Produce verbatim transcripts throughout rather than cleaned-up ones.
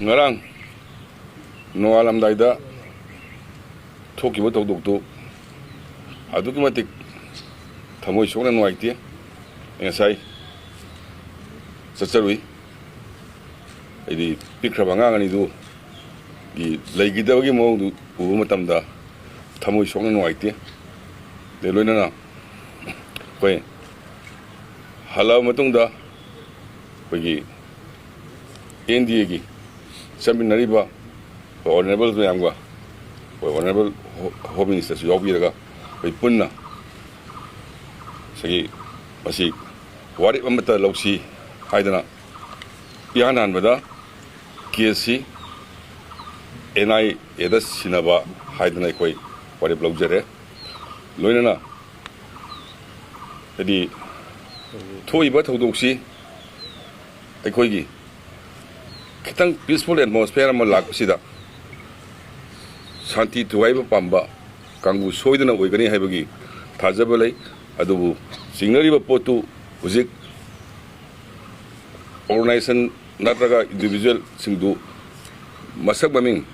ꯉꯔꯥꯡ ꯅꯣꯡꯉꯥꯜꯂꯝꯗꯥꯏꯗ ꯊꯣꯛꯈꯤꯕ ꯊꯧꯗꯣꯛꯇꯨ ꯑꯗꯨꯛꯀꯤ ꯃꯇꯤꯛ ꯊꯃꯣꯏ ꯁꯣꯛꯅ ꯅꯨꯡꯉꯥꯏꯇꯦ꯫ ꯑꯩ ꯉꯁꯥꯏ ꯆꯠꯆꯔꯨꯏ꯫ ꯑꯩꯗꯤ ꯄꯤꯛꯈ꯭ꯔꯕ ꯑꯉꯥꯡ ꯑꯅꯤꯗꯨ ꯒꯤ ꯂꯩꯈꯤꯗꯕꯒꯤ ꯃꯑꯣꯡꯗꯨ ꯎꯕ ꯃꯇꯝꯗ ꯊꯃꯣꯏ ꯁꯣꯛꯅ ꯅꯨꯡꯉꯥꯏꯇꯦ꯫ ꯑꯗꯩ ꯂꯣꯏꯅꯅ ꯑꯩꯈꯣꯏ ꯍꯜꯂꯛꯑꯕ ꯃꯇꯨꯡꯗ ꯑꯩꯈꯣꯏꯒꯤ ꯑꯦꯟ ꯗꯤ ꯑꯦꯒꯤ ꯆꯠꯃꯤꯟꯅꯔꯤꯕ ꯑꯩꯈꯣꯏ ꯑꯣꯅꯔꯦꯕꯜ ꯃꯌꯥꯝꯒ, ꯑꯩꯈꯣꯏ ꯑꯣꯅꯔꯦꯕꯜ ꯍꯣꯝ ꯃꯤꯅꯤꯁꯇꯔꯁꯨ ꯌꯥꯎꯕꯤꯔꯒ ꯑꯩꯈꯣꯏ ꯄꯨꯟꯅ ꯉꯁꯥꯏꯒꯤ ꯃꯁꯤ ꯋꯥꯔꯦꯞ ꯑꯃꯠꯇ ꯂꯧꯁꯤ ꯍꯥꯏꯗꯅ ꯏꯍꯥꯟ ꯍꯥꯟꯕꯗ ꯀꯦꯁꯁꯤ ꯑꯦꯟ ꯑꯥꯏ ꯑꯦꯗ ꯁꯤꯟꯅꯕ ꯍꯥꯏꯗꯅ ꯑꯩꯈꯣꯏ ꯋꯥꯔꯦꯞ ꯂꯧꯖꯔꯦ꯫ ꯂꯣꯏꯅꯅ ꯍꯥꯏꯗꯤ ꯊꯣꯛꯏꯕ ꯊꯧꯗꯣꯛꯁꯤ ꯑꯩꯈꯣꯏꯒꯤ ꯈꯤꯇꯪ ꯄꯤꯁꯐꯨꯜ ꯑꯦꯠꯃꯣꯁꯐꯤꯌꯔ ꯑꯃ ꯂꯥꯛꯄꯁꯤꯗ ꯁꯥꯟꯇꯤ ꯊꯨꯒꯥꯏꯕ ꯄꯥꯝꯕ ꯀꯥꯡꯕꯨ ꯁꯣꯏꯗꯅ ꯑꯣꯏꯒꯅꯤ ꯍꯥꯏꯕꯒꯤ ꯊꯥꯖꯕ ꯂꯩ꯫ ꯑꯗꯨꯕꯨ ꯆꯤꯡꯅꯔꯤꯕ ꯄꯣꯠꯇꯨ ꯍꯧꯖꯤꯛ ꯑꯣꯔꯒꯅꯥꯏꯖꯦꯁꯟ ꯅꯠꯇ꯭ꯔꯒ ꯏꯟꯗꯤꯕꯤꯖꯨꯋꯦꯜꯁꯤꯡꯗꯨ ꯃꯁꯛ ꯃꯃꯤꯡ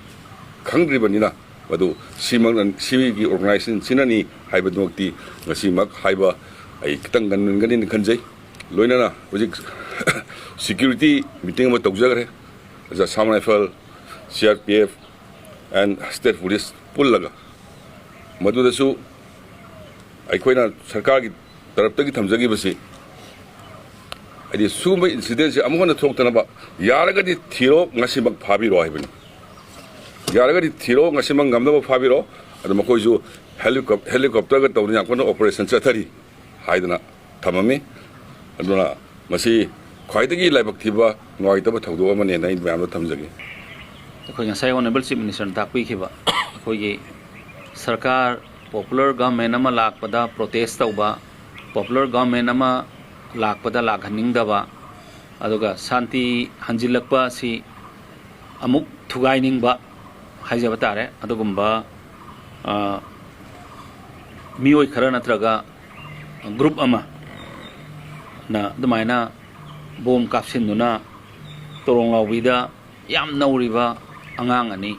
ꯈꯪꯗ꯭ꯔꯤꯕꯅꯤꯅ, ꯃꯗꯨ ꯁꯤꯃꯛꯅ, ꯁꯤꯒꯤ ꯑꯣꯔꯒꯅꯥꯏꯖꯦꯁꯟꯁꯤꯅꯅꯤ ꯍꯥꯏꯕꯗꯨꯃꯛꯇꯤ ꯉꯁꯤꯃꯛ ꯍꯥꯏꯕ ꯑꯩ ꯈꯤꯇꯪ ꯉꯟꯃꯟꯒꯅꯤꯅ ꯈꯟꯖꯩ꯫ ꯂꯣꯏꯅꯅ ꯍꯧꯖꯤꯛ ꯁꯤꯀ꯭ꯌꯨꯔꯤꯇꯤ ꯃꯤꯇꯤꯡ ꯑꯃ ꯇꯧꯖꯈ꯭ꯔꯦ꯫ Assam rifle, C R P F and state police ꯄꯨꯜꯂꯒ ꯃꯗꯨꯗꯁꯨ ꯑꯩꯈꯣꯏꯅ ꯁꯔꯀꯥꯔꯒꯤ ꯇꯔꯞꯇꯒꯤ ꯊꯝꯖꯈꯤꯕꯁꯤ, ꯍꯥꯏꯗꯤ ꯁꯤꯒꯨꯝꯕ ꯏꯟꯁꯤꯗꯦꯟꯁꯤ ꯑꯃꯨꯛ ꯍꯟꯅ ꯊꯣꯛꯇꯅꯕ ꯌꯥꯔꯒꯗꯤ ꯊꯤꯔꯣ, ꯉꯁꯤꯃꯛ ꯐꯥꯕꯤꯔꯣ ꯍꯥꯏꯕꯅꯤ꯫ ꯌꯥꯔꯒꯗꯤ ꯊꯤꯔꯣ, ꯉꯁꯤꯃꯛ ꯉꯝꯅꯕ ꯐꯥꯕꯤꯔꯣ꯫ ꯑꯗꯣ ꯃꯈꯣꯏꯁꯨ ꯍꯦꯂꯤꯀꯣꯞ-, ꯍꯦꯂꯤꯀꯣꯞꯇꯔꯒ ꯇꯧꯗꯅ ꯌꯥꯝ ꯀꯟꯅ ꯑꯣꯄꯔꯦꯁꯟ ꯆꯠꯊꯔꯤ ꯍꯥꯏꯗꯅ ꯊꯝꯃꯝꯃꯤ꯫ ꯑꯗꯨꯅ ꯃꯁꯤ ꯈ꯭ꯋꯥꯏꯗꯒꯤ ꯂꯥꯏꯕꯛ ꯊꯤꯕ, ꯅꯨꯡꯉꯥꯏꯇꯕ ꯊꯧꯗꯣꯛ ꯑꯃꯅꯦꯅ ꯑꯩ ꯃꯌꯥꯝꯗ ꯊꯝꯖꯒꯦ꯫ ꯑꯩꯈꯣꯏ ꯉꯁꯥꯏ ꯑꯣꯅꯔꯦꯕꯜ ꯆꯤꯐ ꯃꯤꯅꯤꯁꯇꯔꯅ ꯇꯥꯛꯄꯤꯈꯤꯕ, ꯑꯩꯈꯣꯏꯒꯤ ꯁꯔꯀꯥꯔ, ꯄꯣꯄꯨꯂꯔ ꯒꯚꯔꯟꯃꯦꯟ ꯑꯃ ꯂꯥꯛꯄꯗ ꯄ꯭ꯔꯣꯇꯦꯁ ꯇꯧꯕ, ꯄꯣꯄꯨꯂꯔ ꯒꯚꯔꯟꯃꯦꯟ ꯑꯃ ꯂꯥꯛꯄꯗ ꯂꯥꯛꯍꯟꯅꯤꯡꯗꯕ, ꯑꯗꯨꯒ ꯁꯥꯟꯇꯤ ꯍꯟꯖꯤꯜꯂꯛꯄ ꯑꯁꯤ ꯑꯃꯨꯛ ꯊꯨꯒꯥꯏꯅꯤꯡꯕ ꯍꯥꯏꯖꯕ ꯇꯥꯔꯦ꯫ ꯑꯗꯨꯒꯨꯝꯕ, ꯑ, ꯃꯤꯑꯣꯏ ꯈꯔ ꯅꯠꯇ꯭ꯔꯒ ꯒ꯭ꯔꯨꯞ ꯑꯃꯅ ꯑꯗꯨꯃꯥꯏꯅ ꯕꯣꯝ ꯀꯥꯞꯁꯤꯟꯗꯨꯅ ꯇꯣꯔꯣꯡ ꯂꯥꯎꯕꯤꯗ ꯌꯥꯝ ꯅꯧꯔꯤꯕ ꯑꯉꯥꯡ ꯑꯅꯤ,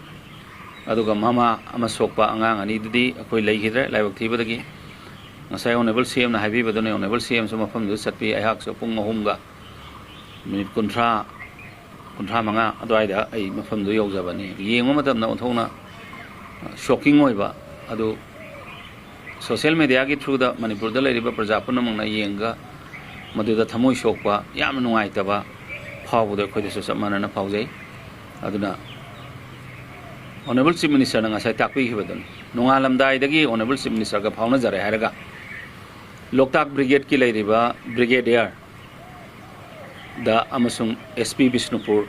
ꯑꯗꯨꯒ ꯃꯃꯥ ꯑꯃ ꯁꯣꯛꯄ ꯑꯉꯥꯡ ꯑꯅꯤꯗꯨꯗꯤ ꯑꯩꯈꯣꯏ ꯂꯩꯈꯤꯗ꯭ꯔꯦ ꯂꯥꯏꯕꯛ ꯊꯤꯕꯗꯒꯤ꯫ ꯉꯁꯥꯏ ꯑꯣꯅꯦꯕꯜ ꯁꯤ ꯑꯦꯝꯅ ꯍꯥꯏꯕꯤꯕꯗꯨꯅꯤ, ꯑꯣꯅꯦꯕꯜ ꯁꯤ ꯑꯦꯝꯁꯨ ꯃꯐꯝꯗꯨꯗ ꯆꯠꯄꯤ꯫ ꯑꯩꯍꯥꯛꯁꯨ ꯄꯨꯡ ꯑꯍꯨꯝꯒ ꯃꯤꯅꯤꯠ ꯀꯨꯟꯊ꯭ꯔꯥ, ꯀꯨꯟꯊ꯭ꯔꯥ ꯃꯉꯥ ꯑꯗꯨꯋꯥꯏꯗ ꯑꯩ ꯃꯐꯝꯗꯨ ꯌꯧꯖꯕꯅꯤ꯫ ꯌꯦꯡꯕ ꯃꯇꯝꯗ ꯑꯣꯟꯊꯣꯛꯅ ꯁꯣꯛꯀꯤꯡ ꯑꯣꯏꯕ, ꯑꯗꯨ ꯁꯣꯁꯤꯌꯦꯜ ꯃꯦꯗꯤꯌꯥꯒꯤ ꯊ꯭ꯔꯨꯗ ꯃꯅꯤꯄꯨꯔꯗ ꯂꯩꯔꯤꯕ ꯄ꯭ꯔꯖꯥ ꯄꯨꯝꯅꯃꯛꯅ ꯌꯦꯡꯉꯒ ꯃꯗꯨꯗ ꯊꯃꯣꯏ ꯁꯣꯛꯄ, ꯌꯥꯝꯅ ꯅꯨꯡꯉꯥꯏꯇꯕ ꯐꯥꯎꯕꯗꯣ ꯑꯩꯈꯣꯏꯗꯁꯨ ꯆꯞ ꯃꯥꯟꯅꯅ ꯐꯥꯎꯖꯩ꯫ ꯑꯗꯨꯅ ꯑꯣꯅꯦꯕꯜ ꯆꯤꯐ ꯃꯤꯅꯤꯁꯇꯔꯅ ꯉꯁꯥꯏ ꯇꯥꯛꯄꯤꯈꯤꯕꯗꯨꯅꯤ, ꯅꯣꯡꯉꯥꯜꯂꯝꯗꯥꯏꯗꯒꯤ ꯑꯣꯅꯦꯕꯜ ꯆꯤꯐ ꯃꯤꯅꯤꯁꯇꯔꯒ ꯐꯥꯎꯅꯖꯔꯦ ꯍꯥꯏꯔꯒ ꯂꯣꯛꯇꯥꯛ ꯕ꯭ꯔꯤꯒꯦꯗꯀꯤ ꯂꯩꯔꯤꯕ ꯕ꯭ꯔꯤꯒꯦꯗꯤꯌꯔ ꯗ ꯑꯃꯁꯨꯡ ꯑꯦꯁ ꯄꯤ ꯕꯤꯁꯅꯨꯄꯨꯔ,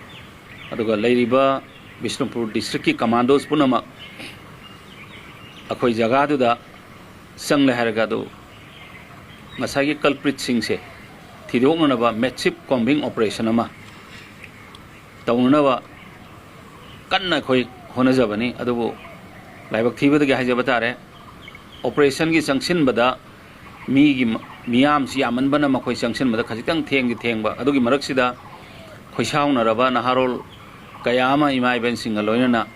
ꯑꯗꯨꯒ ꯂꯩꯔꯤꯕ ꯕꯤꯁꯅꯨꯄꯨꯔ ꯗꯤꯁꯇ꯭ꯔꯤꯛꯀꯤ ꯀꯃꯥꯟꯗꯣꯁ ꯄꯨꯝꯅꯃꯛ ꯑꯩꯈꯣꯏ ꯖꯒꯥꯗꯨꯗ ꯆꯪꯂꯦ ꯍꯥꯏꯔꯒ, ꯑꯗꯨ ꯉꯁꯥꯏꯒꯤ ꯀꯜꯄ꯭ꯔꯤꯠꯁꯤꯡꯁꯦ ꯊꯤꯗꯣꯛꯅꯅꯕ ꯃꯦꯁꯤꯞ ꯀꯣꯝꯕꯤꯡ ꯑꯣꯄꯔꯦꯁꯟ ꯑꯃ ꯇꯧꯅꯅꯕ ꯀꯟꯅ ꯑꯩꯈꯣꯏ ꯍꯣꯠꯅꯖꯕꯅꯤ꯫ ꯑꯗꯨꯕꯨ ꯂꯥꯏꯕꯛ ꯊꯤꯕꯗꯒꯤ ꯍꯥꯏꯖꯕ ꯇꯥꯔꯦ, ꯑꯣꯄꯔꯦꯁꯟꯒꯤ ꯆꯪꯁꯤꯟꯕꯗ ꯃꯤꯒꯤ ꯃ-, ꯃꯤꯌꯥꯝꯁꯤ ꯌꯥꯝꯃꯟꯕꯅ ꯃꯈꯣꯏ ꯆꯪꯁꯤꯟꯕꯗ ꯈꯖꯤꯛꯇꯪ ꯊꯦꯡꯗꯤ ꯊꯦꯡꯕ꯫ ꯑꯗꯨꯒꯤ ꯃꯔꯛꯁꯤꯗ ꯈꯣꯏꯁꯥꯎꯅꯔꯕ ꯅꯍꯥꯔꯣꯜ ꯀꯌꯥ ꯑꯃ ꯏꯃꯥ ꯏꯕꯦꯟꯁꯤꯡꯒ ꯂꯣꯏꯅꯅ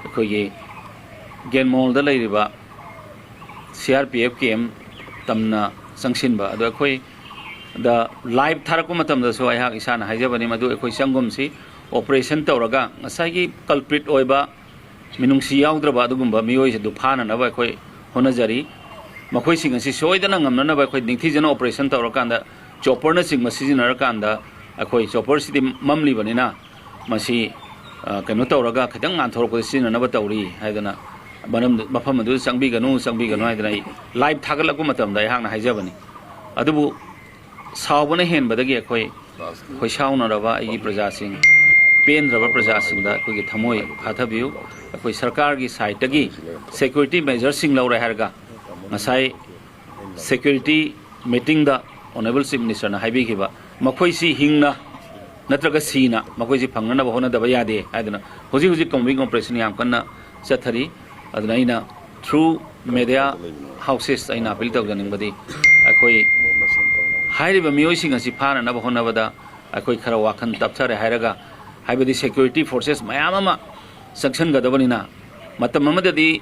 ꯑꯩꯈꯣꯏꯒꯤ ꯒꯦꯟꯃꯣꯜꯗ ꯂꯩꯔꯤꯕ ꯁꯤ ꯑꯥꯔ ꯄꯤ ꯑꯦꯐ ꯀꯦꯝ ꯇꯝꯅ ꯆꯪꯁꯤꯟꯕ꯫ ꯑꯗꯣ ꯑꯩꯈꯣꯏꯗ ꯂꯥꯏꯚ ꯊꯥꯔꯛꯄ ꯃꯇꯝꯗꯁꯨ ꯑꯩꯍꯥꯛ ꯏꯁꯥꯅ ꯍꯥꯏꯖꯕꯅꯤ, ꯃꯗꯨ ꯑꯩꯈꯣꯏ ꯆꯪꯒꯨꯝꯁꯤ, ꯑꯣꯄꯔꯦꯁꯟ ꯇꯧꯔꯒ ꯉꯁꯥꯏꯒꯤ ꯀꯜꯄ꯭ꯔꯤꯠ ꯑꯣꯏꯕ, ꯃꯤꯅꯨꯡꯁꯤ ꯌꯥꯎꯗ꯭ꯔꯕ ꯑꯗꯨꯒꯨꯝꯕ ꯃꯤꯑꯣꯏꯁꯤꯡꯗꯨ ꯐꯥꯅꯅꯕ ꯑꯩꯈꯣꯏ ꯍꯣꯠꯅꯖꯔꯤ꯫ ꯃꯈꯣꯏꯁꯤꯡ ꯑꯁꯤ ꯁꯣꯏꯗꯅ ꯉꯝꯅꯅꯕ ꯑꯩꯈꯣꯏ ꯅꯤꯡꯊꯤꯖꯅ ꯑꯣꯄꯔꯦꯁꯟ ꯇꯧꯔꯀꯥꯟꯗ, ꯆꯣꯄꯔꯅꯆꯤꯡꯕ ꯁꯤꯖꯤꯟꯅꯔꯀꯥꯟꯗ, ꯑꯩꯈꯣꯏ ꯆꯣꯄꯔꯁꯤꯗꯤ ꯃꯝꯂꯤꯕꯅꯤꯅ ꯃꯁꯤ, ꯑ, ꯀꯩꯅꯣ ꯇꯧꯔꯒ ꯈꯤꯇꯪ ꯉꯥꯟꯊꯣꯔꯛꯄꯗ ꯁꯤꯖꯤꯟꯅꯅꯕ ꯇꯧꯔꯤ ꯍꯥꯏꯗꯅ ꯃꯔꯝ, ꯃꯐꯝ ꯑꯗꯨꯗ ꯆꯪꯕꯤꯒꯅꯨ, ꯆꯪꯕꯤꯒꯅꯨ ꯍꯥꯏꯗꯅ ꯑꯩ ꯂꯥꯏꯚ ꯊꯥꯒꯠꯂꯛꯄ ꯃꯇꯝꯗ ꯑꯩꯍꯥꯛꯅ ꯍꯥꯏꯖꯕꯅꯤ꯫ ꯑꯗꯨꯕꯨ ꯁꯥꯎꯕꯅ ꯍꯦꯟꯕꯗꯒꯤ ꯑꯩꯈꯣꯏ, ꯑꯩꯈꯣꯏ ꯁꯥꯎꯅꯔꯕ ꯑꯩꯒꯤ ꯄ꯭ꯔꯖꯥꯁꯤꯡ, ꯄꯦꯟꯗ꯭ꯔꯕ ꯄ꯭ꯔꯖꯥꯁꯤꯡꯗ ꯑꯩꯈꯣꯏꯒꯤ ꯊꯃꯣꯏ ꯐꯥꯊꯕꯤꯌꯨ꯫ ꯑꯩꯈꯣꯏ ꯁꯔꯀꯥꯔꯒꯤ ꯁꯥꯏꯠꯇꯒꯤ ꯁꯦꯀ꯭ꯌꯨꯔꯤꯇꯤ ꯃꯦꯖꯔꯁꯤꯡ ꯂꯧꯔꯦ ꯍꯥꯏꯔꯒ ꯉꯁꯥꯏ ꯁꯦꯀ꯭ꯌꯨꯔꯤꯇꯤ ꯃꯤꯇꯤꯡꯗ ꯑꯣꯅꯦꯕꯜ ꯆꯤꯐ ꯃꯤꯅꯤꯁꯇꯔꯅ ꯍꯥꯏꯕꯤꯈꯤꯕ, ꯃꯈꯣꯏꯁꯤ ꯍꯤꯡꯅ ꯅꯠꯇ꯭ꯔꯒ ꯁꯤꯅ ꯃꯈꯣꯏꯁꯤ ꯐꯪꯅꯅꯕ ꯍꯣꯠꯅꯗꯕ ꯌꯥꯗꯦ ꯍꯥꯏꯗꯅ ꯍꯧꯖꯤꯛ ꯍꯧꯖꯤꯛ ꯀꯣꯝꯕꯤꯡ ꯑꯣꯄꯔꯦꯁꯟ ꯌꯥꯝ ꯀꯟꯅ ꯆꯠꯊꯔꯤ꯫ ꯑꯗꯨꯅ ꯑꯩꯅ ꯊ꯭ꯔꯨ ꯃꯦꯗꯤꯌꯥ ꯍꯥꯎꯁꯦꯁ ꯑꯩꯅ ꯑꯄꯤꯜ ꯇꯧꯖꯅꯤꯡꯕꯗꯤ, ꯑꯩꯈꯣꯏ ꯍꯥꯏꯔꯤꯕ ꯃꯤꯑꯣꯏꯁꯤꯡ ꯑꯁꯤ ꯐꯥꯅꯅꯕ ꯍꯣꯠꯅꯕꯗ ꯑꯩꯈꯣꯏ ꯈꯔ ꯋꯥꯈꯜ ꯇꯞꯊꯔꯦ ꯍꯥꯏꯔꯒ ꯍꯥꯏꯕꯗꯤ ꯁꯦꯀ꯭ꯌꯨꯔꯤꯇꯤ ꯐꯣꯔꯁꯦꯁ ꯃꯌꯥꯝ ꯑꯃ ꯆꯪꯁꯤꯟꯒꯗꯕꯅꯤꯅ, ꯃꯇꯝ ꯑꯃꯗꯗꯤ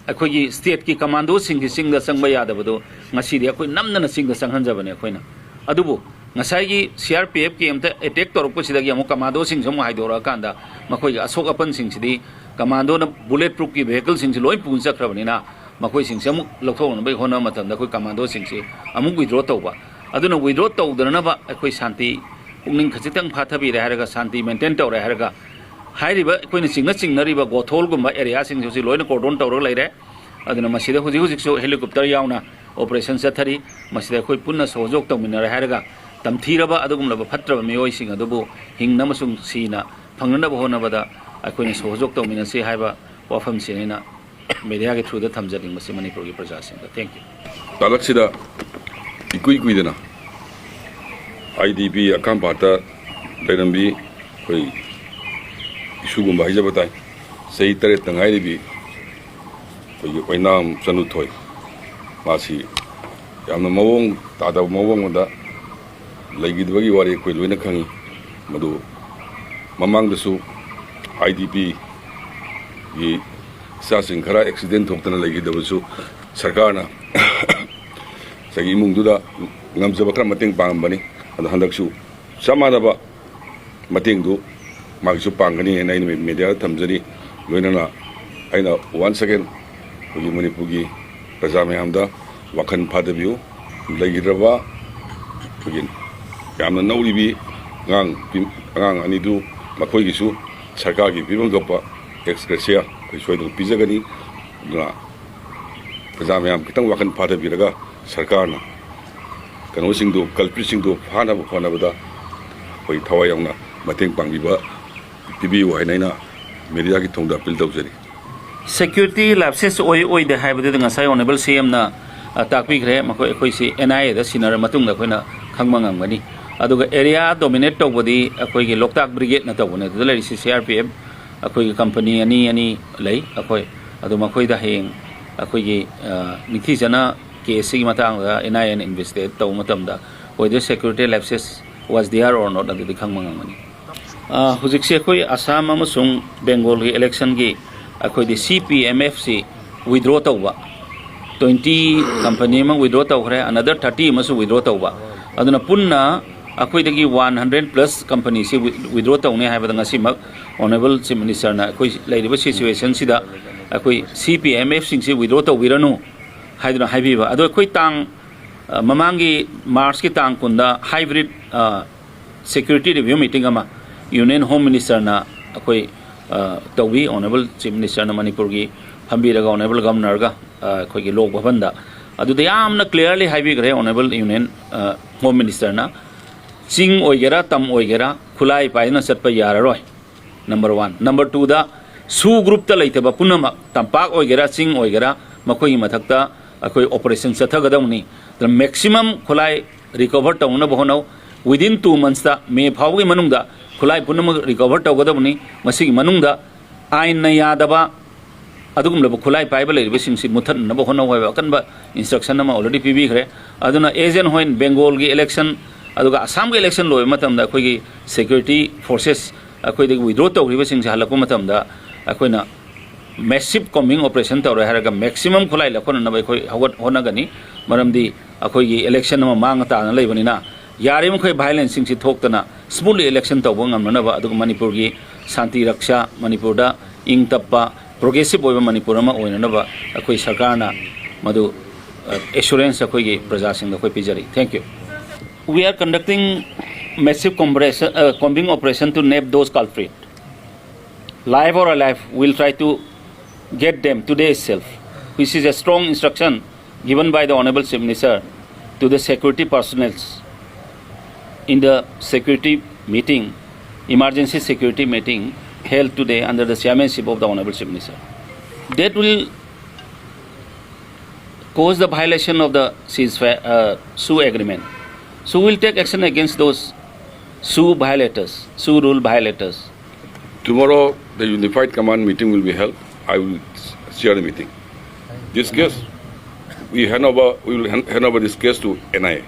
ꯑꯩꯈꯣꯏꯒꯤ ꯁ꯭ꯇꯦꯠꯀꯤ ꯀꯃꯥꯟꯗꯣꯁꯤꯡꯁꯤ ꯆꯤꯡꯗ ꯆꯪꯕ ꯌꯥꯗꯕꯗꯣ ꯉꯁꯤꯗꯤ ꯑꯩꯈꯣꯏ ꯅꯝꯗꯅ ꯆꯤꯡꯗ ꯆꯪꯍꯟꯖꯕꯅꯦ ꯑꯩꯈꯣꯏꯅ꯫ ꯑꯗꯨꯕꯨ ꯉꯁꯥꯏꯒꯤ ꯁꯤ ꯑꯥꯔ ꯄꯤ ꯑꯦꯐ ꯀꯦꯝꯇ ꯑꯦꯇꯦꯛ ꯇꯧꯔꯛꯄꯁꯤꯗꯒꯤ ꯑꯃꯨꯛ ꯀꯃꯥꯟꯗꯣꯁꯤꯡꯁꯨ ꯑꯃꯨꯛ ꯍꯥꯏꯗꯣꯔꯛꯑꯀꯥꯟꯗ, ꯃꯈꯣꯏꯒꯤ ꯑꯁꯣꯛ ꯑꯄꯟꯁꯤꯡꯁꯤꯗꯤ ꯀꯃꯥꯟꯗꯣꯅ ꯕꯨꯂꯦꯠ ꯄ꯭ꯔꯨꯐꯀꯤ ꯚꯦꯍꯤꯀꯜꯁꯤꯡꯁꯤ ꯂꯣꯏ ꯄꯨꯅ ꯆꯠꯈ꯭ꯔꯕꯅꯤꯅ, ꯃꯈꯣꯏꯁꯤꯡꯁꯦ ꯑꯃꯨꯛ ꯂꯧꯊꯣꯛꯅꯕꯒꯤ ꯍꯣꯠꯅꯕ ꯃꯇꯝꯗ ꯑꯩꯈꯣꯏ ꯀꯃꯥꯟꯗꯣꯁꯤꯡꯁꯤ ꯑꯃꯨꯛ ꯋꯤꯗ꯭ꯔꯣ ꯇꯧꯕ꯫ ꯑꯗꯨꯅ ꯋꯤꯗ꯭ꯔꯣ ꯇꯧꯗꯅꯅꯕ ꯑꯩꯈꯣꯏ ꯁꯥꯟꯇꯤ, ꯄꯨꯛꯅꯤꯡ ꯈꯖꯤꯛꯇꯪ ꯐꯥꯊꯕꯤꯔꯦ ꯍꯥꯏꯔꯒ, ꯁꯥꯟꯇꯤ ꯃꯦꯟꯇꯦꯟ ꯇꯧꯔꯦ ꯍꯥꯏꯔꯒ, ꯍꯥꯏꯔꯤꯕ ꯑꯩꯈꯣꯏꯅ ꯆꯤꯡꯅ ꯆꯤꯡꯅꯔꯤꯕ ꯒꯣꯊꯣꯜꯒꯨꯝꯕ ꯑꯦꯔꯤꯌꯥꯁꯤꯡꯁꯦ ꯍꯧꯖꯤꯛ ꯂꯣꯏꯅ ꯀꯣꯔꯗꯣꯟ ꯇꯧꯔꯒ ꯂꯩꯔꯦ꯫ ꯑꯗꯨꯅ ꯃꯁꯤꯗ ꯍꯧꯖꯤꯛ ꯍꯧꯖꯤꯛꯁꯨ ꯍꯦꯂꯤꯀꯣꯞꯇꯔ ꯌꯥꯎꯅ ꯑꯣꯄꯔꯦꯁꯟ ꯆꯠꯊꯔꯤ꯫ ꯃꯁꯤꯗ ꯑꯩꯈꯣꯏ ꯄꯨꯟꯅ ꯁꯍꯖꯣꯛ ꯇꯧꯃꯤꯟꯅꯔꯦ ꯍꯥꯏꯔꯒ, ꯇꯝꯊꯤꯔꯕ ꯑꯗꯨꯒꯨꯝꯂꯕ ꯐꯠꯇ꯭ꯔꯕ ꯃꯤꯑꯣꯏꯁꯤꯡ ꯑꯗꯨꯕꯨ ꯍꯤꯡꯅ ꯑꯃꯁꯨꯡ ꯁꯤꯅ ꯐꯪꯅꯅꯕ ꯍꯣꯠꯅꯕꯗ ꯑꯩꯈꯣꯏꯅ ꯁꯍꯖꯣꯛ ꯇꯧꯃꯤꯟꯅꯁꯤ ꯍꯥꯏꯕ ꯋꯥꯐꯝꯁꯤꯅꯤ ꯑꯩꯅ ꯃꯦꯗꯤꯌꯥꯒꯤ ꯊ꯭ꯔꯨꯗ ꯊꯝꯖꯅꯤꯡꯕꯁꯤ ꯃꯅꯤꯄꯨꯔꯒꯤ ꯄ꯭ꯔꯖꯥꯁꯤꯡꯗ꯫ Thank you꯫ ꯇꯥꯂꯛꯁꯤꯗ ꯏꯀꯨꯏ ꯀꯨꯏꯗꯅ ꯑꯥꯏ ꯗꯤ ꯄꯤ ꯑꯀꯥꯝꯄꯥꯠꯇ ꯂꯩꯔꯝꯕꯤ ꯑꯩꯈꯣꯏ ꯏꯁꯨꯒꯨꯝꯕ ꯍꯥꯏꯖꯕ ꯇꯥꯏ, ꯆꯍꯤ ꯇꯔꯦꯠꯇ ꯉꯥꯏꯔꯤꯕꯤ ꯑꯩꯈꯣꯏꯒꯤ ꯑꯣꯏꯅꯥꯝ ꯆꯅꯨꯊꯣꯏ, ꯃꯥꯁꯤ ꯌꯥꯝꯅ ꯃꯑꯣꯡ ꯇꯥꯗꯕ ꯃꯑꯣꯡ ꯑꯃꯗ ꯂꯩꯈꯤꯗꯕꯒꯤ ꯋꯥꯔꯤ ꯑꯩꯈꯣꯏ ꯂꯣꯏꯅ ꯈꯪꯉꯤ꯫ ꯃꯗꯨ ꯃꯃꯥꯡꯗꯁꯨ ꯑꯥꯏ ꯗꯤ ꯄꯤꯒꯤ ꯏꯆꯥꯁꯤꯡ ꯈꯔ ꯑꯦꯛꯁꯤꯗꯦꯟ ꯊꯣꯛꯇꯅ ꯂꯩꯈꯤꯗꯕꯁꯨ ꯁꯔꯀꯥꯔꯅ ꯉꯁꯥꯏꯒꯤ ꯏꯃꯨꯡꯗꯨꯗ ꯉꯝꯖꯕ ꯈꯔ ꯃꯇꯦꯡ ꯄꯥꯡꯉꯝꯕꯅꯤ꯫ ꯑꯗꯣ ꯍꯟꯗꯛꯁꯨ ꯆꯞ ꯃꯥꯟꯅꯕ ꯃꯇꯦꯡꯗꯨ ꯃꯥꯒꯤꯁꯨ ꯄꯥꯡꯒꯅꯤ ꯍꯥꯏꯅ ꯑꯩꯅ ꯃꯦꯗꯤꯌꯥꯗ ꯊꯝꯖꯔꯤ꯫ ꯂꯣꯏꯅꯅ ꯑꯩꯅ once again ꯑꯩꯈꯣꯏꯒꯤ ꯃꯅꯤꯄꯨꯔꯒꯤ ꯄ꯭ꯔꯖꯥ ꯃꯌꯥꯝꯗ ꯋꯥꯈꯜ ꯐꯥꯗꯕꯤꯌꯨ꯫ ꯂꯩꯈꯤꯗ꯭ꯔꯕ ꯑꯩꯈꯣꯏꯒꯤ ꯌꯥꯝꯅ ꯅꯧꯔꯤꯕꯤ ꯑꯉꯥꯡ, ꯑꯉꯥꯡ ꯑꯅꯤꯗꯨ ꯃꯈꯣꯏꯒꯤꯁꯨ ꯁꯔꯀꯥꯔꯒꯤ ꯄꯤꯐꯝ ꯊꯣꯛꯄ ꯑꯦꯛꯁ ꯒ꯭ꯔꯦꯁꯤꯌꯥ ꯑꯩꯈꯣꯏ ꯁꯣꯏꯗꯅ ꯄꯤꯖꯒꯅꯤ꯫ ꯑꯗꯨꯅ ꯄ꯭ꯔꯖꯥ ꯃꯌꯥꯝ ꯈꯤꯇꯪ ꯋꯥꯈꯜ ꯐꯥꯊꯕꯤꯔꯒ ꯁꯔꯀꯥꯔꯅ ꯀꯩꯅꯣꯁꯤꯡꯗꯨ, ꯀꯜꯄ꯭ꯔꯤꯠꯁꯤꯡꯗꯨ ꯐꯥꯅꯕ ꯍꯣꯠꯅꯕꯗ ꯑꯩꯈꯣꯏ ꯊꯋꯥꯏ ꯌꯥꯎꯅ ꯃꯇꯦꯡ ꯄꯥꯡꯕꯤꯕ ꯄꯤꯕꯤꯌꯨ ꯍꯥꯏꯅ ꯑꯩꯅ ꯃꯦꯗꯤꯌꯥꯒꯤ ꯊꯣꯡꯗ ꯑꯄꯤꯜ ꯇꯧꯖꯔꯤ꯫ ꯁꯦꯀ꯭ꯌꯨꯔꯤꯇꯤ ꯂꯦꯞꯁꯦꯁ ꯑꯣꯏ ꯑꯣꯏꯗꯦ ꯍꯥꯏꯕꯗꯨꯗꯤ ꯉꯁꯥꯏ ꯑꯣꯅꯔꯦꯕꯜ ꯁꯤ ꯑꯦꯝꯅ, ꯑ, ꯇꯥꯛꯄꯤꯈ꯭ꯔꯦ꯫ ꯃꯈꯣꯏ, ꯑꯩꯈꯣꯏꯁꯤ ꯑꯦꯟ ꯑꯥꯏ ꯑꯦꯗ ꯁꯤꯟꯅꯔ ꯃꯇꯨꯡꯗ ꯑꯩꯈꯣꯏꯅ ꯈꯪꯕ ꯉꯝꯒꯅꯤ꯫ ꯑꯗꯨꯒ ꯑꯦꯔꯤꯌꯥ ꯗꯣꯃꯤꯅꯦꯠ ꯇꯧꯕꯗꯤ ꯑꯩꯈꯣꯏꯒꯤ ꯂꯣꯛꯇꯥꯛ ꯕ꯭ꯔꯤꯒꯦꯗꯅ ꯇꯧꯕꯅꯦ꯫ ꯑꯗꯨꯗ ꯂꯩꯔꯤꯁꯤ ꯁꯤ ꯑꯥꯔ ꯄꯤ ꯑꯦꯐ, ꯑꯩꯈꯣꯏꯒꯤ ꯀꯝꯄꯅꯤ ꯑꯅꯤ ꯑꯅꯤ ꯂꯩ꯫ ꯑꯩꯈꯣꯏ ꯑꯗꯨ ꯃꯈꯣꯏꯗ ꯍꯌꯦꯡ ꯑꯩꯈꯣꯏꯒꯤ, ꯑ, ꯅꯤꯡꯊꯤꯖꯅ ꯀꯦꯁꯁꯤꯒꯤ ꯃꯇꯥꯡꯗ ꯑꯦꯟ ꯑꯥꯏ ꯑꯦꯅ ꯏꯟꯚꯦꯁꯇꯤꯒꯦꯠ ꯇꯧꯕ ꯃꯇꯝꯗ whether security lapses was there or not ꯑꯗꯨꯗꯤ ꯈꯪꯕ ꯉꯝꯒꯅꯤ꯫ ꯑ, ꯍꯧꯖꯤꯛꯁꯦ ꯑꯩꯈꯣꯏ ꯑꯁꯥꯝ ꯑꯃꯁꯨꯡ ꯕꯦꯡꯒꯣꯜꯒꯤ ꯏꯂꯦꯛꯁꯟꯒꯤ ꯑꯩꯈꯣꯏꯗꯤ ꯁꯤ ꯄꯤ ꯑꯦꯝ ꯑꯦꯐꯁꯤ ꯋꯤꯗ꯭ꯔꯣ ꯇꯧꯕ, ꯇ꯭ꯋꯦꯟꯇꯤ ꯀꯝꯄꯅꯤ ꯑꯃ ꯋꯤꯗ꯭ꯔꯣ ꯇꯧꯈ꯭ꯔꯦ, ꯑꯅꯗꯔ ꯊꯥꯔꯇꯤ ꯑꯃꯁꯨ ꯋꯤꯗ꯭ꯔꯣ ꯇꯧꯕ꯫ ꯑꯗꯨꯅ ꯄꯨꯟꯅ ꯑꯩꯈꯣꯏꯗꯒꯤ ꯋꯥꯟ ꯍꯟꯗ꯭ꯔꯦꯠ ꯄ꯭ꯂꯁ ꯀꯝꯄꯅꯤꯁꯤ ꯋꯤ-, ꯋꯤꯗ꯭ꯔꯣ ꯇꯧꯅꯤ ꯍꯥꯏꯕꯗ ꯉꯁꯤꯃꯛ ꯑꯣꯅꯔꯦꯕꯜ ꯆꯤꯐ ꯃꯤꯅꯤꯁꯇꯔꯅ ꯑꯩꯈꯣꯏ ꯂꯩꯔꯤꯕ ꯁꯤꯆꯨꯋꯦꯁꯟꯁꯤꯗ ꯑꯩꯈꯣꯏ ꯁꯤ ꯄꯤ ꯑꯦꯝ ꯑꯦꯐꯁꯤꯡꯁꯤ ꯋꯤꯗ꯭ꯔꯣ ꯇꯧꯕꯤꯔꯅꯨ ꯍꯥꯏꯗꯨꯅ ꯍꯥꯏꯕꯤꯕ꯫ ꯑꯗꯣ ꯑꯩꯈꯣꯏ ꯇꯥꯡ, ꯑ, ꯃꯃꯥꯡꯒꯤ ꯃꯥꯔꯆꯀꯤ ꯇꯥꯡ ꯀꯨꯟꯗ ꯍꯥꯏꯕ꯭ꯔꯤꯠ, ꯑ, ꯁꯦꯀ꯭ꯌꯨꯔꯤꯇꯤ ꯔꯤꯚ꯭ꯌꯨ ꯃꯤꯇꯤꯡ ꯑꯃ ꯌꯨꯅꯤꯌꯟ ꯍꯣꯝ ꯃꯤꯅꯤꯁꯇꯔꯅ ꯑꯩꯈꯣꯏ, ꯑ, ꯇꯧꯕꯤ꯫ ꯑꯣꯅꯔꯦꯕꯜ ꯆꯤꯐ ꯃꯤꯅꯤꯁꯇꯔꯅ ꯃꯅꯤꯄꯨꯔꯒꯤ ꯐꯝꯕꯤꯔꯒ ꯑꯣꯅꯔꯦꯕꯜ ꯒꯕꯔꯅꯔꯒ, ꯑ, ꯑꯩꯈꯣꯏꯒꯤ ꯂꯣꯛ ꯚꯕꯟꯗ ꯑꯗꯨꯗ ꯌꯥꯝꯅ ꯀ꯭ꯂꯤꯌꯥꯔꯂꯤ ꯍꯥꯏꯕꯤꯈ꯭ꯔꯦ ꯑꯣꯅꯔꯦꯕꯜ ꯌꯨꯅꯤꯌꯟ, ꯑ, ꯍꯣꯝ ꯃꯤꯅꯤꯁꯇꯔꯅ꯫ ꯆꯤꯡ ꯑꯣꯏꯒꯦꯔꯥ, ꯇꯝ ꯑꯣꯏꯒꯦꯔꯥ, ꯈꯨꯠꯂꯥꯏ ꯄꯥꯏꯗꯨꯅ ꯆꯠꯄ ꯌꯥꯔꯔꯣꯏ꯫ Number one. ꯅꯝꯕꯔ ꯇꯨꯗ, ꯁꯨ ꯒ꯭ꯔꯨꯞꯇ ꯂꯩꯇꯕ ꯄꯨꯝꯅꯃꯛ, ꯇꯝꯄꯥꯛ ꯑꯣꯏꯒꯦꯔꯥ, ꯆꯤꯡ ꯑꯣꯏꯒꯦꯔꯥ, ꯃꯈꯣꯏꯒꯤ ꯃꯊꯛꯇ ꯑꯩꯈꯣꯏ ꯑꯣꯄꯔꯦꯁꯟ ꯆꯠꯊꯒꯗꯧꯅꯤ꯫ ꯑꯗꯨꯅ ꯃꯦꯛꯁꯤꯃꯝ ꯈꯨꯠꯂꯥꯏ ꯔꯤꯀꯣꯚꯔ ꯇꯧꯅꯅꯕ ꯍꯣꯠꯅꯧ꯫ ꯋꯤꯗꯤꯟ ꯇꯨ ꯃꯟꯁꯇ, ꯃꯦ ꯐꯥꯎꯕꯒꯤ ꯃꯅꯨꯡꯗ ꯈꯨꯠꯂꯥꯏ ꯄꯨꯝꯅꯃꯛ ꯔꯤꯀꯣꯚꯔ ꯇꯧꯒꯗꯕꯅꯤ꯫ ꯃꯁꯤꯒꯤ ꯃꯅꯨꯡꯗ ꯑꯥꯏꯟꯅ ꯌꯥꯗꯕ ꯑꯗꯨꯒꯨꯝꯂꯕ ꯈꯨꯠꯂꯥꯏ ꯄꯥꯏꯕ ꯂꯩꯔꯤꯕꯁꯤꯡꯁꯤ ꯃꯨꯠꯊꯠꯅꯅꯕ ꯍꯣꯠꯅꯧ ꯍꯥꯏꯕ ꯑꯀꯟꯕ ꯏꯟꯁꯇ꯭ꯔꯛꯁꯟ ꯑꯃ ꯑꯣꯜꯔꯦꯗꯤ ꯄꯤꯕꯤꯈ꯭ꯔꯦ꯫ ꯑꯗꯨꯅ ꯑꯦꯖꯦꯟ ꯍꯣꯏ ꯕꯦꯡꯒꯣꯜꯒꯤ ꯏꯂꯦꯛꯁꯟ ꯑꯗꯨꯒ ꯑꯁꯥꯝꯒꯤ ꯏꯂꯦꯛꯁꯟ ꯂꯣꯏꯕ ꯃꯇꯝꯗ ꯑꯩꯈꯣꯏꯒꯤ ꯁꯦꯀ꯭ꯌꯨꯔꯤꯇꯤ ꯐꯣꯔꯁꯦꯁ ꯑꯩꯈꯣꯏꯗꯒꯤ ꯋꯤꯗ꯭ꯔꯣ ꯇꯧꯈ꯭ꯔꯤꯕꯁꯤꯡꯁꯦ ꯍꯜꯂꯛꯄ ꯃꯇꯝꯗ ꯑꯩꯈꯣꯏꯅ ꯃꯦꯁꯤꯞ ꯀꯣꯝꯕꯤꯡ ꯑꯣꯄꯔꯦꯁꯟ ꯇꯧꯔꯦ ꯍꯥꯏꯔꯒ ꯃꯦꯛꯁꯤꯃꯝ ꯈꯨꯠꯂꯥꯏ ꯂꯧꯈꯠꯅꯅꯕ ꯑꯩꯈꯣꯏ ꯍꯧꯒꯠ-, ꯍꯣꯠꯅꯒꯅꯤ꯫ ꯃꯔꯝꯗꯤ ꯑꯩꯈꯣꯏꯒꯤ ꯏꯂꯦꯛꯁꯟ ꯑꯃ ꯃꯥꯡ ꯇꯥꯗꯅ ꯂꯩꯕꯅꯤꯅ ꯌꯥꯔꯤꯕꯃꯈꯩ ꯚꯥꯏꯑꯣꯂꯦꯟꯁꯁꯤꯡꯁꯤ ꯊꯣꯛꯇꯅ ꯁ꯭ꯃꯨꯠꯂꯤ ꯏꯂꯦꯛꯁꯟ ꯇꯧꯕ ꯉꯝꯅꯅꯕ, ꯑꯗꯨꯒ ꯃꯅꯤꯄꯨꯔꯒꯤ ꯁꯥꯟꯇꯤ ꯔꯛꯁꯥ, ꯃꯅꯤꯄꯨꯔꯗ ꯏꯪ ꯇꯞꯄ, ꯄ꯭ꯔꯣꯒ꯭ꯔꯦꯁꯤꯞ ꯑꯣꯏꯕ ꯃꯅꯤꯄꯨꯔ ꯑꯃ ꯑꯣꯏꯅꯅꯕ ꯑꯩꯈꯣꯏ ꯁꯔꯀꯥꯔꯅ ꯃꯗꯨ, ꯑ, ꯑꯦꯁꯨꯔꯦꯟꯁ ꯑꯩꯈꯣꯏꯒꯤ ꯄ꯭ꯔꯖꯥꯁꯤꯡꯗ ꯑꯩꯈꯣꯏ ꯄꯤꯖꯔꯤ꯫ Thank you. We are conducting massive compression, uh, combing operation to nab those culprit. Live or alive, we'll try to get them today itself, which is a strong instruction given by the Honorable Chief Minister to the security personnel in the security meeting, emergency security meeting held today under the chairmanship of the Honorable Chief Minister. That will cause the violation of the ceasefire, uh, SoO agreement. So we'll take action against those SoO violators, SoO rule violators. Tomorrow, the unified command meeting will be held. I will chair the meeting. This case, we hand over, we will hand, hand over this case to N I A.